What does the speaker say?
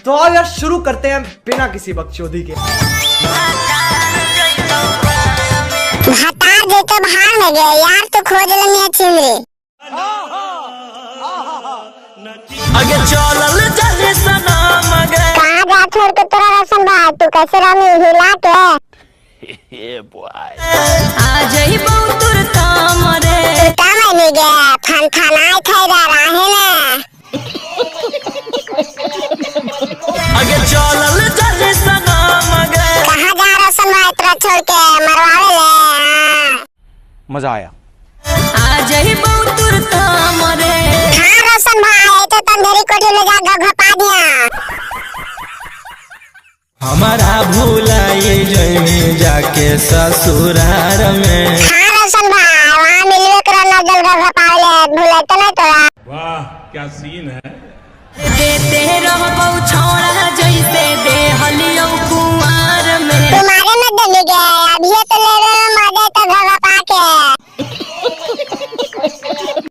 तो आओ यार शुरू करते हैं बिना किसी बकचोदी के। भतार जेतो भाड़ में गए यार, तू खोज लेनी है छिंदरी। अगे चलल जाहि सनम गे। कहाँ जा छोड़ के तोरा रोशन भाई, तू कैसे रहनी हिला के? आ जइबौ तुर रे। तू का मैंने गया फन फनाई थे राहे ना। अगे चलल जाहि सनम गे। कहाँ जा रोशन भाई तोरा छोड़ के मरवावे ले? हाँ। मजा आया। आ जइबौ तुर रे। हाँ रोशन भाई, तो तंधेरी कोठी में जा घपा दिया। हमारा भूलाई जइमी जाके ससुरार में। हाँ रोशन भाई, वहाँ मिलवे करो न जल घपावे ले, भूले तो नहीं तोरा। वाह, क्या सीन है! देते रहबौ छौड़ा जैसे दे हलियौ कुआर में। तुम्हारे में देली गए अभी तो ले